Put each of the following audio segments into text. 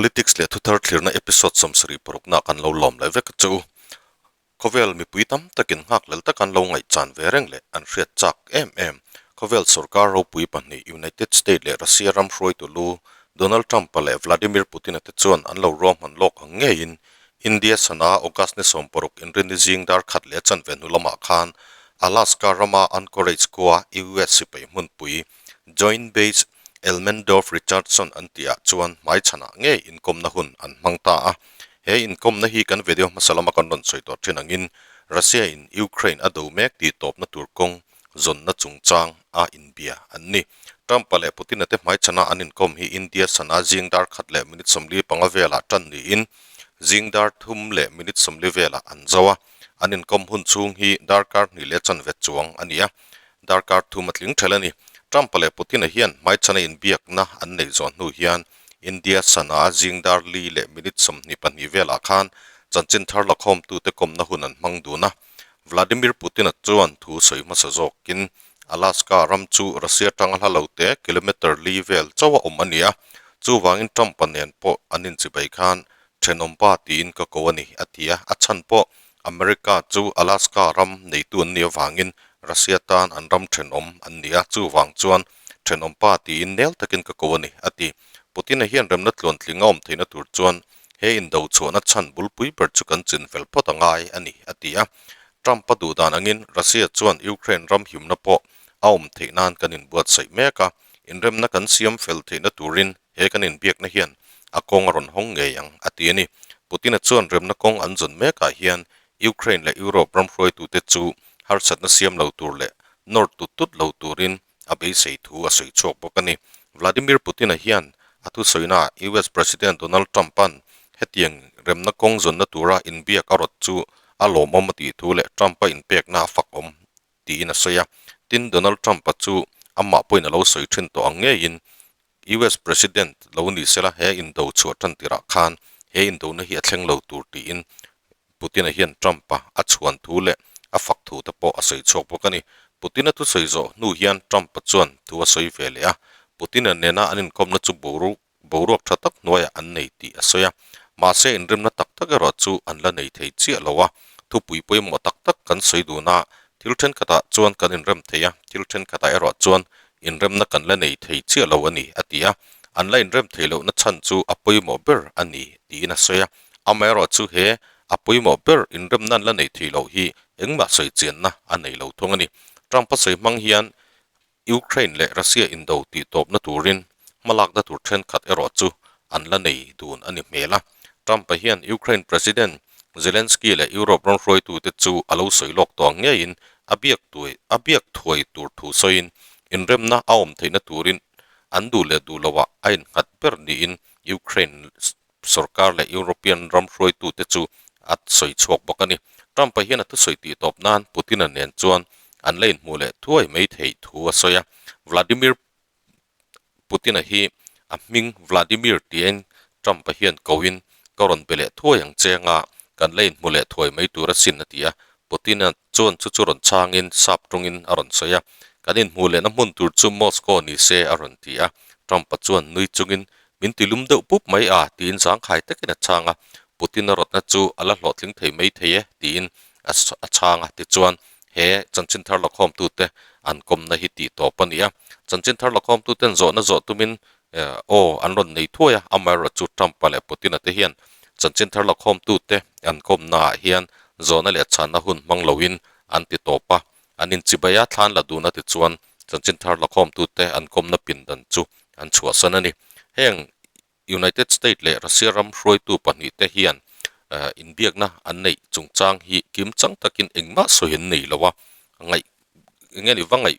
Politics leh thuthar thlirna episode 76 na kan lo lawm leh vek chu. Khawvel mipui tam takin nghakhlel tak an lo ngaihchan ve reng leh an hriat chak em em. Khawvel sorkar ropui pahnih United State leh Russia ram hruaitu lu Donald Trump-a leh Vladimir Putin-a te chuan an lo ruahman lawk ang ngeiin India sana August ni 60 inrinni zing dar khat leh chanve hnu lamah khan Alaska rama Anchorage khua US sipai hmunpui Joint Base Elmendorf-Richardson an tihah chuan hmaichhanah ngei inkawmna hun an hmang ta a. He inkawmna hi kan video hmasa lama kan rawn sawi tawh thin angin Russia-in Ukraine a do mek tih tawpna tur kawng zawnna chungchang a inbia an ni. Trump-a leh Putin-a te hmaichhana an inkawm hi India sana zing dar khat leh minute 45 velah tan niin zing dar thum leh minute 40 velah an zo a. An inkawm hun chhung hi darkar hnih leh chanve chuang a ni a. Darkar thum a tling ṭhelh a ni. Trump-a leh Putin-a hian hmaichhana inbiakna an neih zawh hnu hian India sana zing dar li leh minute 22 velah khan chanchin thar lakhawmtute kawmna hun an hmang dun a. Vladimir Putin-a chuan thu sawi hmasa zawkin Alaska ram chu Russia tanga hla lo te kilometre li vel chauh a awm a ni a, chuvangin Trump-a nen pawh an inchibai khan thenawmpa tiin ka ko a ni, a ti a. A chhan pawh America chu Alaska ram neitu an nih avangin Russia tan an ram thenawm an ni a, chuvang chuan thenawmpa tiin nel takin ka ko a ni, a ti. Putin-a hian remna tluantling a awm theihna tur chuan he indo chhuahna chhan bulpui ber chu kan chin fel phawt a ngai a ni, a ti a. Trump-a duh dan angin Russia chuan Ukraine ram himna pawh a awm theih nan kan inbuatsaih mek a, inremna kan siam fel theihna turin he kan inbiakna hian a kawng a rawn hawng ngei ang, a ti a ni. Putin-a chuan remna kawng an zawn mekah hian Ukraine leh Europe ram hruaitute chu harsatna siam lo tur leh nawr tut tut lo turin a beisei thu a sawi chhuak bawk a ni. Vladimir Putin-a hian a thusawinaah US President Donald Trump-a'n hetiang remna kawng zawnna tura inbiak a rawt chu a lawmawm a tih thu leh Trump-a inpekna a fakawm tiin a sawi a. Tin, Donald Trump-a chu amah pawhin a lo sawi thin tawh ang ngeiin US President lo ni sela he indo chhuah tan tirah khan he indona hi a thleng lo tur tiin Putin-a hian Trump-a a chhuan thu leh a fak thu te pawh a sawi chhuak bawk a ni. Putin-a thusawi zawh hnu hian Trump-a chuan thu a sawi ve leh a, Putin-a nena an inkawmna chu boruak boruak tha tak hnuaiah an nei tih a sawi a. Mahse inrimna tak tak erawh chu an la nei thei chiah lo a, thupui pawimawh tak tak kan sawi dun a, thil thenkhatah chuan kan inrem thei a, thil thenkhatah erawh chuan inremna kan la nei thei chiah lo a ni, a ti a. An la inrem thei lohna chhan chu a pawimawh ber a ni, tiin a sawi a. Amaherawhchu he a pawimawh ber inremna an la nei thei loh hi engmah sawi chianna a nei lo thung a ni. Trump-a sawi hmang hian Ukraine leh Russia indo tih tawpna turin hmalakna tur thenkhat erawh chu an la nei dun a ni hmel a. Trump-a hian Ukraine President Zelensky leh Europe ram hruaitute chu a lo sawi lawk tawh ang ngeiin a biak tuai a biak thuai tur thu sawiin inremna a awm theihna turin an duh leh duh loah a innghat ber niin Ukraine sorkar leh European ram hruaitute chu a sawi chhuak bawk a ni. Trump-a hian a thusawi tih tawp nan Putin-a nen chuan an la inhmuh leh thuai mai theih thu a sawi a. Vladimir Putin-a hi a hming Vladimir tiin Trump-a hian koin ka rawn be leh thuai ang che anga kan la inhmu leh thuai mai tur asin a ti a. Putin-a chuan chu chu rawn chhangin sap tawngin a rawn sawi a. Kan inhmuh lehna hmun tur chu Moscow ni se a rawn ti a. Trump-a chuan nui chungin Min ti lum deuh pup mai a, tiin zangkhai takin a chhang a. Putin-a rawtna chu a la hlawhtling thei mai thei e, tiin a chhang a. Tichuan, he chanchin thar lakhawmtute an kawmna hi tih tawp a ni a. Chanchin thar lakhawmtuten zawhna zawh tumin aw an rawn nei thuai a, amaherawhchu Trump-a leh Putin-a te hian chanchin thar lakhawmtute an kawmnaah hian zawhna leh chhanna hun hmang loin an ti tawp a. An inchibai a, thlan la dun a tichuan chanchin thar lakhawmtute an kawmna pindan chu an chhuahsan a ni. Heng United State leh Russia ram hruaitu pahnihte hian inbiakna an neih chungchang hi kimchang takin engmah sawi an nei lo a, ngaih enge ni va ngaih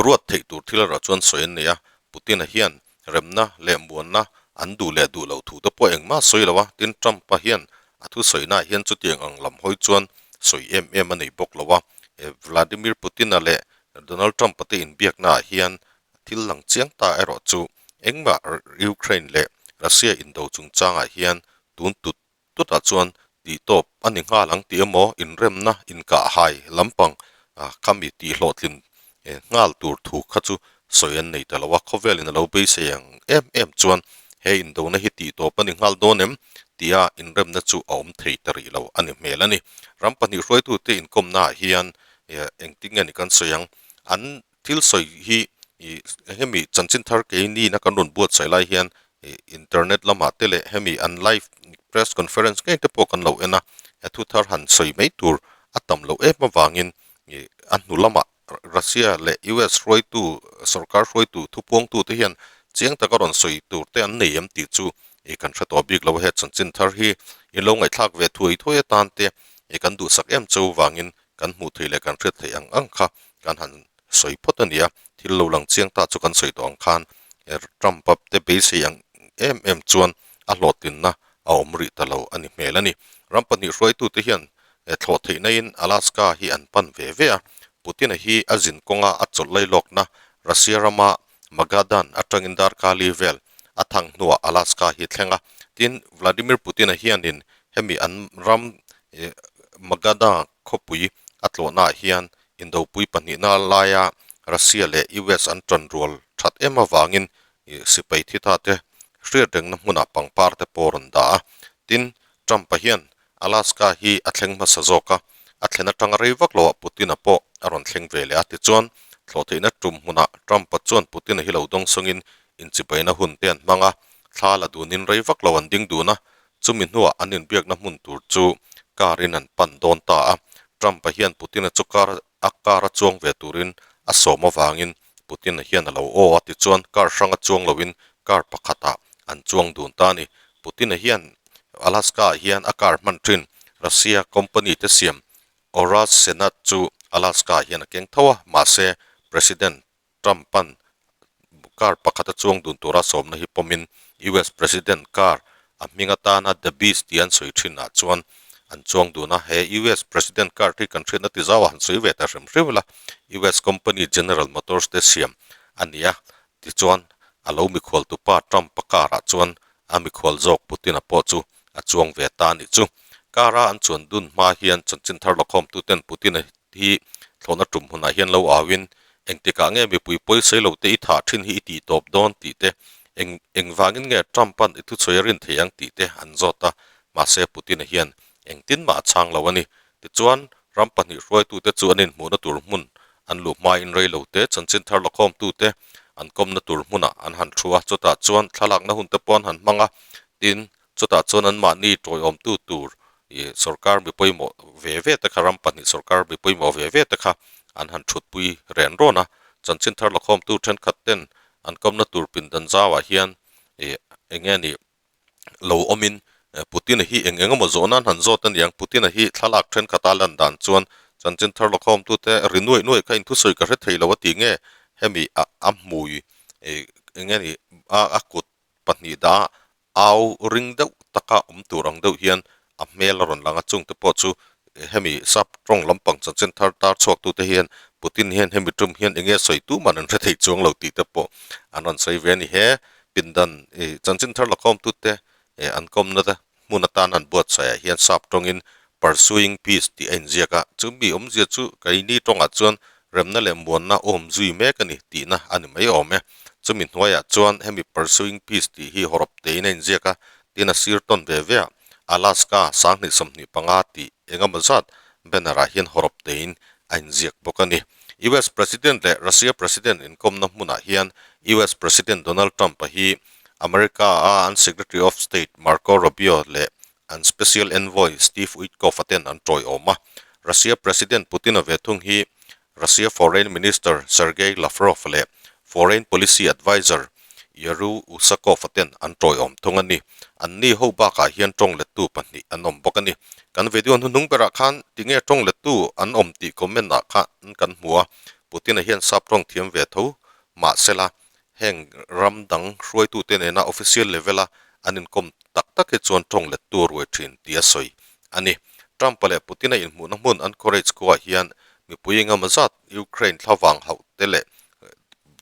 ruat theih tur thil erawh chuan sawi an nei a. Putin-a hian remna leh muanna an duh leh duh loh thu te pawh engmah sawi lo a, tin Trump-a hian a thusawiinaah hian chutiang ang lam hawi chuan sawi em em a nei bawk lo a. Vladimir Putin-a leh Donald Trump-a te inbiaknaah hian Thil lang chiang ta erawh chu engmah Ukraine leh Russia indo chungchangah hian tun tut tutah chuan tih tawp a ni nghal ang tih emaw inremna inkahhai lampang khami tih hlawhtlin nghal tur thu kha chu sawi an nei ta lo a, khawvelin a lo beisei ang em em chuan He indona hi tihtawp a ni nghal dawn em? tia inremna chu a awm thei ta rih lo a ni hmel a ni. Ram pahnih hruaitute inkawmnaah hian engtin nge ni kan sawi ang? An thil sawi hi hemi chanchin thar keini-na kan rawn buatsaih lai hian internet lamah te leh hemi an live press conference ngei te pawh kan lo en a, thu thar han sawi mai tur a tam loh em avangin a hnu lamah Russia leh US hruaitu, sorkar hruaitu, thupuangtute hian chiang taka rawn sawi tur te an nei em tih chu i kan hre tawh bik lo a, he chanchin thar hi in lo ngaihthlak ve thuai thuai atan te i kan duhsak em cheu vangin kan hmuh theih leh kan hriat theih ang ang kha kan han sawi phawt a ni a, thil lo lang chiang ta chu kan sawi tawh ang khan Trump-a te beisei ang em em chuan a hlawhtlinna a awm rih ta lo a ni hmel a ni. Ram pahnih hruaitute hian thlawh theihna-in Alaska hi an pan ve ve a, Putin-a hi a zin kawnga a chawlh lailawkna Russia rama Magadan atangin darkali vel a thang hnuah Alaska hi thleng a. Tin, Vladimir Putin-a hianin hemi an ram Magada khawpui a tlawhnaah hian indopui pahnihna laia Russia leh US an tanrual that em avangin sipai thita te hriat rengna hmunah pangpar te pawh a rawn dah a. Tin, Trump-a hian Alaska hi a thleng hmasa zawk a, a thlen atanga rei vak loah Putin-a pawh a rawn thleng ve leh a. Tichuan, thlawhtheihna tum hmunah Trump-a chuan Putin-a hi lo dawng sawngin inchibaina hun te an hmang a, thla la dunin rei vak lo an ding dun a, chumi hnuah an inbiakna hmun tur chu car-in an pan dawn ta a. Trump-a hian Putin-a chu car a car a chuang ve turin a sawm avangin Putin-a hian a lo aw a, tichuan car hranga chuang loin car pakhatah an chuang dun ta a ni. Putin-a hian Alaska-ah hian a car hman thin Russia company te siam Aurus Senat chu Alaska-ah hian a keng tho a, mahse President Trump-a'n car pakhata chuang dun tura sawmna hi pawmin US President car a hming atana The Beast tih an sawi thinah chuan an chuang dun a. He US President car hi kan hriatna ti zauah han sawi ve ta hrim hrim ila, US company General Motors te siam a ni a, tichuan a lo mikhualtupa Trump-a car-ah chuan a mikhual zawk Putin-a pawh chu a chuang ve ta a nih chu. Car-a an chuan dun hma hian chanchin thar lakhawmtuten Putin-a hi thlawhna tum hunah hian lo auin engtikah nge mipui pawisei lo te i thah thin hi i tih tawp dawn tih te, eng engvangin nge Trump-a'n i thuchhawi a rin thei ang tih te an zawt a, mahse Putin-a hian engtin mah a chhang lo a ni. Tichuan, ram pahnih hruaitute chu an inhmuhna tur hmun an luh hmain rei lo te, chanchin thar lakhawmtute an kawmna tur hmunah an han thu a, chutah chuan thlalakna hun te pawh an han hmang a, tin, chutah chuan anmahni tawiawmtu tur Ih sorkar mi pawimawh ve ve te kha ram pahnih sorkar mi pawimawh ve ve te kha an han thutpui ren rawn a, chanchin thar lakhawmtu thenkhat ten an kawmna tur pindan zauah hian ih eng nge ni lo awmin Putin-a hi eng eng emaw zawh nan han zawt a niang, Putin-a hi thlalak thenkhat a lan dan chuan chanchin thar lakhawmtu te ri nuaih nuaih kha inthusawi ka hre thei lo a ti nge hemi a a hmui ih eng nge ni a a kut pahnih dah au ring deuh taka awm tur ang deuh hian a hmel a rawn lang a, chungte pawh chu hemi sap tawng lampang chanchin thar tar chhuak tute hian Putin hian hemi tum hian enge sawi tu man an hre thei chuang lo tih te pawh an rawn sawi ve a ni. He pindan ih chanchin thar lakhawm tute ih an kawmna te hmun atan an buatsaih ah hian sap tawngin Pursuing Peace tih a inziak a, chumi awmzia chu keini tawngah chuan remna leh muanna awm zui mek a ni tihna a ni mai awm e. Chumi hnuaiah chuan hemi Pursuing Peace tih hi hawrawp tein a inziak a, tin a sir tawn ve ve a, Alaska 2025 tih engemaw zat banner-ah hian hawrawp tein a inziak bawk a ni. US President leh Russia President inkawmna hmunah hian US President Donald Trump-a hi America-a an Secretary of State Marco Rubio leh An Special Envoy Steve Witkoff-a ten an tawiawm a, Russia President Putin-a ve thung hi Russia Foreign Minister Sergei Lavrov leh Foreign Policy Adviser Yuri Ushakov-a ten an tawiawm thung a ni. Anni ho bakah hian tawng lettu pahnih an awm bawk a ni. Kan video hnuhnung berah khan tinge tawng lettu an awm tih comment ah khan kan hmu a, Putin-a hian sap tawng thiam ve tho mahsela Heng ram dang hruaitute nena official level-a an inkawm tak tak hi chuan tawng lettu a ruai thin tih a sawi a ni. Trump-a leh Putin-a inhmuhna hmun Anchorage khuaah hian mipui engemaw zat Ukraine thlavang hauh te leh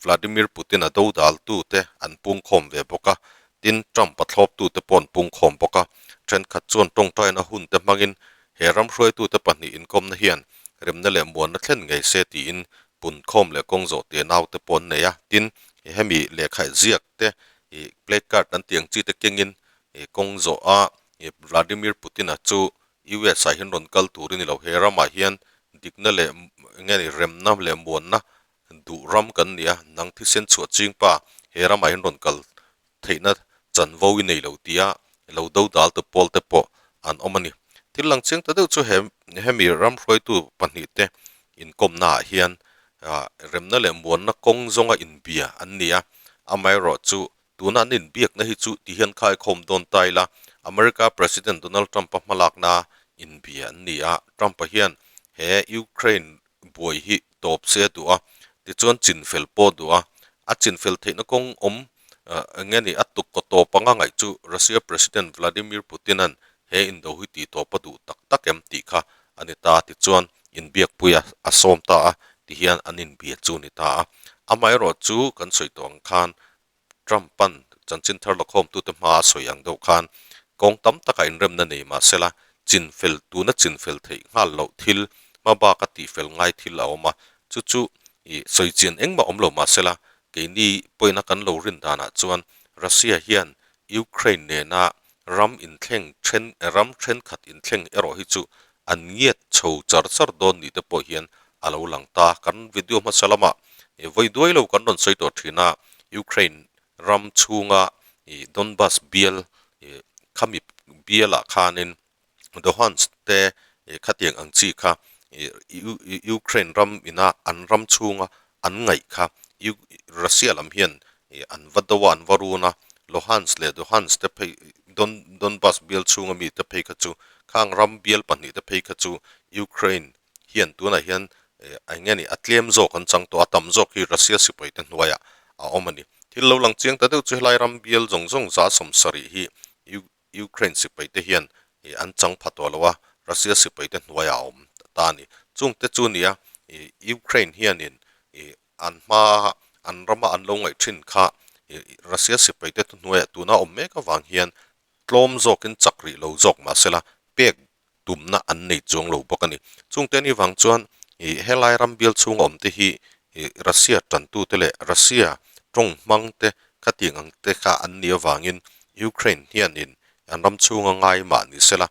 Vladimir Putin-a dodaltute an pungkhawm ve bawk a, tin Trump-a thlawptute pawh an pungkhawm bawk a. Thenkhat chuan tawngtaina hun te hmangin he ram hruaitute pahnih inkawmna hian remna leh muanna thlen ngei se tiin Punkhawm leh kawng zawh te naute pawh an nei a, tin hemi lehkhaih ziak te Ih play card an tih ang chi te kengin ih kawng zawh a ih Vladimir Putin a chu US ah hian rawn kal tur a ni lo. He ramah hian dikna leh eng nge ni remna leh muanna duh ram kan ni a, nang thisen chhuah ching pa he ramah hian rawn kal theihna chanvo i nei lo tia lo do dal tu pawl te pawh an awm a ni. Thil lang chiang ta deuh chu he hemi ram hruaitu pahnih te inkawmna ah hian ah remna leh muanna kawng zawnga inbia an ni a, amaherawh chu tuna an inbiakna hi chu ti hian khaikhawm dawn ta ila America President Donald Trump-a hmalakna inbia an ni a, Trump-a hian he Ukraine buai hi tawp se a duh a, tichuan chinfel pawh a duh a, a chinfel theihna kawng awm eng nge ni a tuk kaw tawp anga ngaih chu Russia President Vladimir Putin-a'n he indo hi tih tawp a duh tak tak em tih kha a ni ta, tichuan inbiakpui a a sawm ta a, tihian an inbia chu a ni ta a. Amaherawh chu kan sawi tawh ang khan Trump-a'n chanchin thar lakhawmtute hma a sawi ang deuh khan kawng tam takah inremna nei mah sela, chinfel tuna chinfel theih nghal loh thil hma baka tihfel ngai thil a awm a, chu chu ih sawi chian engmah awm lo mah sela, keini pawina kan lo rin danah chuan Russia hian Ukraine nena ram inthleng then ram thenkhat inthleng erawh hi chu an ngiat chho char char dawn ni te pawh hian a lo lang ta. Kan video hmasa lamah vawi duai lo kan rawn sawi tawh thin a, Ukraine ram chhunga Donbas bial khami bialah khanin Luhansk te khatiang ang chi kha Ukraine ram ina an ram chhunga an ngaih kha Russia lam hian an va do a, an va run a, Luhansk leh Duhansk te phei Donbas bial chhunga mi te phei kha chu khang ram bial pahnih te phei kha chu Ukraine hian tunah hian eng nge ni a tlem zawk an chang tawh a, tam zawk hi Russia sipai te hnuaiah a awm a ni. Thil lo lang chiang ta deuh chu helai ram bial zawng zawng 70% hi Ukraine sipai te hian an chang pha tawh lo a, Russia sipai te hnuaiah a awm ta a ni. Chung te chu nia Ukraine hianin an hma an rama an lo ngaih thin kha Russia sipai te hnuaiah tuna awm mek avang hian tlawm zawkin chak rih lo zawk mahsela pek tumna an nei chuang lo bawk a ni. Chungte ni vang chuan ih helai ram bial chhunga awm te hi ih Russia tantute leh Russia tawng hmang te khatiang ang te kha an nih avangin Ukraine hianin an ram chhunga ngai mah ni sela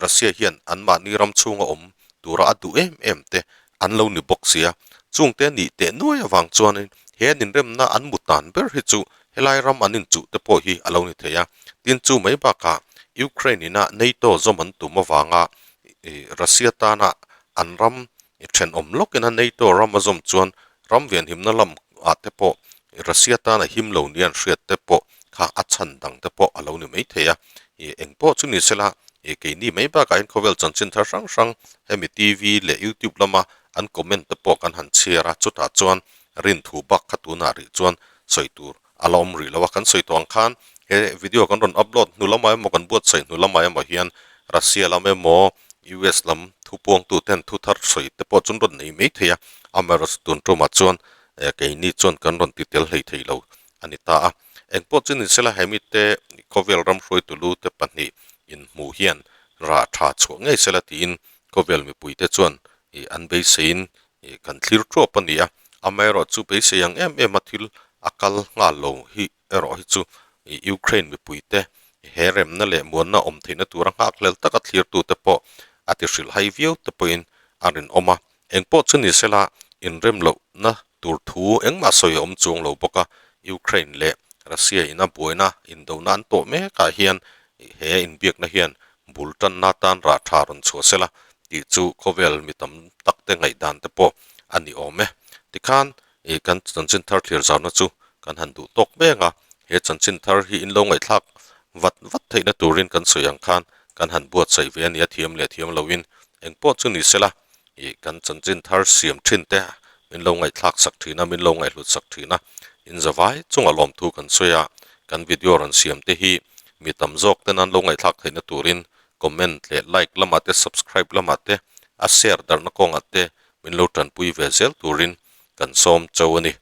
Russia hian anmahni ram chhunga awm tura a duh em em te an lo ni bawk sia. Chungte nih teh nuai avang chuanin he an inremna an mu tan ber hi chu Helai ram an inchuh te pawh hi a lo ni thei a, tin chu mai bakah Ukraine ina NATO zawm an tum avanga Russia tana an ram thenawm lawkina NATO ram a zawm chuan ram venhimna lam ah te pawh Russia tana him lo ni an hriat te pawh kha a chhan dang te pawh a lo ni mai thei a. Eng pawh chu ni sela keini mai bakah hian khawvel chanchin thar hrang hrang hemi TV leh YouTube lama an comment te pawh kan han chhiar a, chutah chuan rinthu bak kha tunah rih chuan sawi tur a la awm rih lo a, kan sawi tawh ang khan he video kan rawn upload hnu lamah emaw kan buatsaih hnu lamah emaw hian Russia lam emaw US lam thu puangtu ten thu thar sawi te pawh chu an rawn nei mai thei a, amaherawhchu tun tumah chuan keini chuan kan rawn ti tel hlei thei lo a ni ta a, engpawh chu ni sela hemi te khawvel ram hruaitu lu te pahnih inhmuh hian rah tha chhuah ngei sela tiin khawvel mipui te chuan an beiseiin Ih kan thlir thuap a ni a, amaherawh chu beisei ang em em a thil a kal nghal lo hi erawh hi chu ih Ukraine mipui te he remna leh muanna awm theihna tura nghak hlel taka thlirtute pawh a ti hrilh hai viau te pawhin a rinawm a, engpawh chu ni sela inrem lohna tur thu engmah sawi a awm chuang lo bawk a, Ukraine leh Russia ina buaina indona an tawh mekah hian he inbiakna hian bul tanna atan rah tha rawn chhuah sela tih chu khawvel mi tam tak te ngaihdan te pawh a ni awm e. Tikhan ih kan chanchin thar thlir zauna chu kan han duh tawk mek a, he chanchin thar hi in lo ngaihthlak vat vat theihna turin kan sawi ang khan kan han buatsaih ve a ni a, thiam leh thiam loin engpawh chu ni sela ih kan chanchin thar siam thin te min lo ngaihthlak sak thin a, min lo ngaihhlut sak thin a, in zavai chunga lawmthu kan sawi a, kan video rawn siam te hi mi tam zawk ten an lo ngaihthlak theihna turin comment leh like lamah te subscribe lamah te a share darhna kawngah te min lo tanpui ve zel turin kan sawm chau a ni.